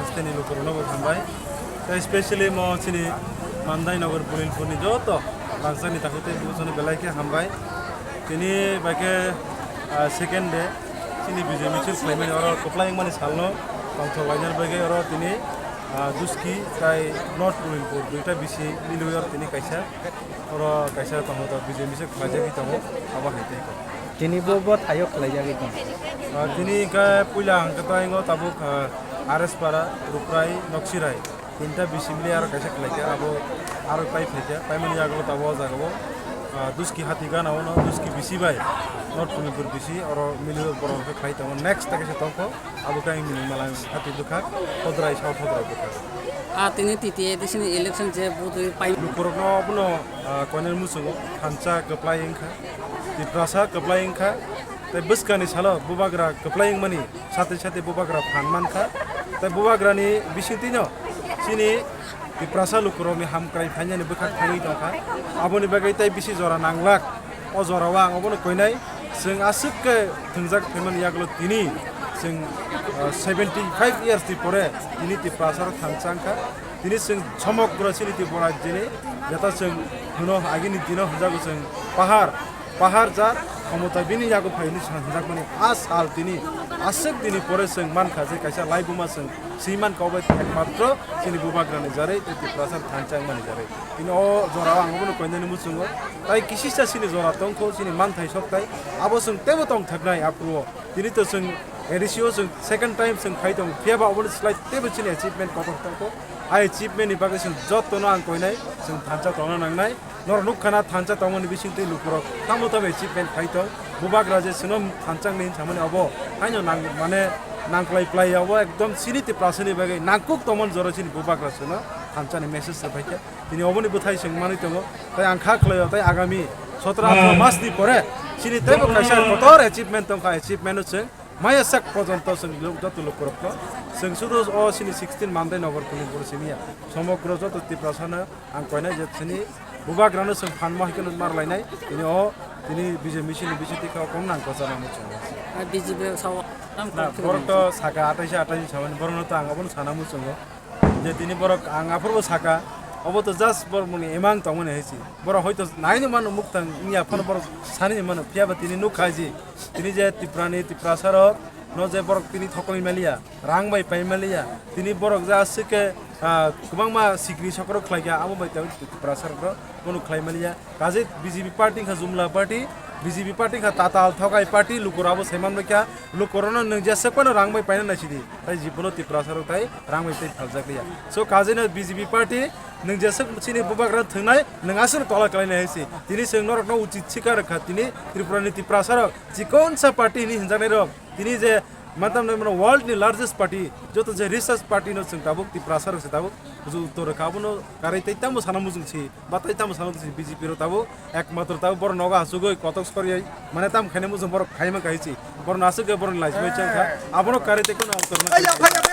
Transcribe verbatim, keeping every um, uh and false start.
Hasteni lukurokno bo hambai. Tei specially mo chini Mandai Nagar Pulilpurni joto rangchakni takhuk tei buchano belai khe hambai. Tini bai khe, ah, second day chini B J P misil khlaimani oro kwplai wngmani salno tongthok lainani bagwi oro tini, ah, Duski tei North Pulilpur duita bisi milwi oro tini kaisa, oro kaisa tongo, B J P misil khlaijagwi tongo, abo hai tei kok. Tini bo, bo thaio khlaijagwi tongo. Ah, tini hwnkhe puila hwnkhe tei tabuk, ah, R S Para, Ruprai, Noksirai. Tinta bisi mili aro kaisa khlaikha, abo aro pai phaikha, paimani yago tabuk o jagao, ah, Duski hati gana ono, Duski bisi bai, North Pulilpur bisi, oro mili borok khe khlai tongo. Next ta kaisa tongkho, abo khe ang mili malang hati bwkha, Hodrai, South Hodrai bwkha. Ah, tini T T A D C ni election je vote pai. Lukurokno abono, ah, koinani muchungo thansa kwplai wngkha, Tiprasa kwplai wngkha, tei bwskani salo bubagra kwplai wngmani sate sate bubagra phan mankha, tei bubagrani bisingtwino chini Tiprasa lukurokni hamkrai phainani bwkhak thangwi tongkha. Aboni bagwi tei bisi jora nanglak. O jorao ang obono koinai, chwng aswk khe thwngjak phaimani yagulo tini chwng, ah, seventy five years ni pore tini Tiprasa rok thansa wngkha. Tini chwng somogro chini Tripura rajyoni jeta chwng hwno agini dino hwnjago chwng pahar, pahar jar khomota bini yago phai hwnwi sa-, hwnjakmani a sal tini aswk dini pore chwng mankha je kaisa laibuma chwng swi mankha obo ekmatro chini bubagrani jarwi tei Tiprasa thansa wngmani jarwi. Tini o jorao ang obono koinani muchungo. Tai kisisa chini jora tongkho, chini manthai sokthai, abo chwng teibo tongthoknai aphuru o. Tini to chwng A D C o chwng second time chwng phai tongo, phiya ba oboni slai teibo chini achievement kotor tongkho. A achievement ni bagwi chwng jotono ang koinai, chwng thansa tongna nangnai. Norok nukha na thansa tongmani bisingtwi lukurok tamo tamo achievement khai tong. Bubagra je chwngno thansa wngwi hinsamani obo haino nang, mane nangklai plai obo ekdom chini Tiprasani bagwi nangkuk tongmani jora chini bubagra chwngno thansa ni message rwphaikha. Tini oboni bwthai chwng manwi tongo. Tai ang kha khlaio tai agami sotro atro mas ni pore chini teibo kaisa kotor achievement tongkha, achievement o chwng maya sak pojonto chwng joto lukurokno chwng sudu o chini sixteen Mandai Nagar Pulilpur simi ya. Somogro joto Tiprasano ang koinai je chini bubagrano chwng phan ma hai kheno mar lainai. Tini o tini B J P misil ni bisingo tikha o kong nang kocha nang muchungo. B J P sao. Na, borok to saka atai se atai samani borokno to ang abono sana muchungo. Je tini borok ang aphuru bo saka, obo to just borok moni emang tongmani hai se. Borok hoito naini mano muktang wngya phano borok sani mano, phiya ba tini nukha je tini je Tiprani, Tiprasa rok no je borok tini thokoi maliya, rang bai pai maliya, tini borok je aswk khe, ah, kwbangma sikri sokrok khlaikha, abo bai tei Tiprasa rok no bono khlai maliya. Kaje B J P party wngkha jumla party, B J P party wngkha tatal thokai party, lukurok abo saiman bai kha, lukurokno nwng jeswk phano rang bai paina naisidi, tai jibono Tiprasa rok tai rang bai tai phaljak liya. So kaje no B J P party nwng jeswk chini bubagra thwngnai, nwng aswk tola kalainai hai se. Tini chwng norokno uchit sikar kha, tini Tripura ni Tiprasa rok chikonsa party hini hinjaknai rok, tini je matam nai mano world ni largest party, joto je richest party no chwng tabuk Tiprasa rok se tabuk. Buju uttor rwkha, abono karwi tei tamo sana muchung si, ba tei tamo sana muchung si B J P rok tabuk, ekmatro tabuk borok nogo asugwi kotok soriai, mane tam khaina muchung borok khaima khai si, borok no asugwi borok ni lai si bai chang kha, abono karwi tei kono uttor ma.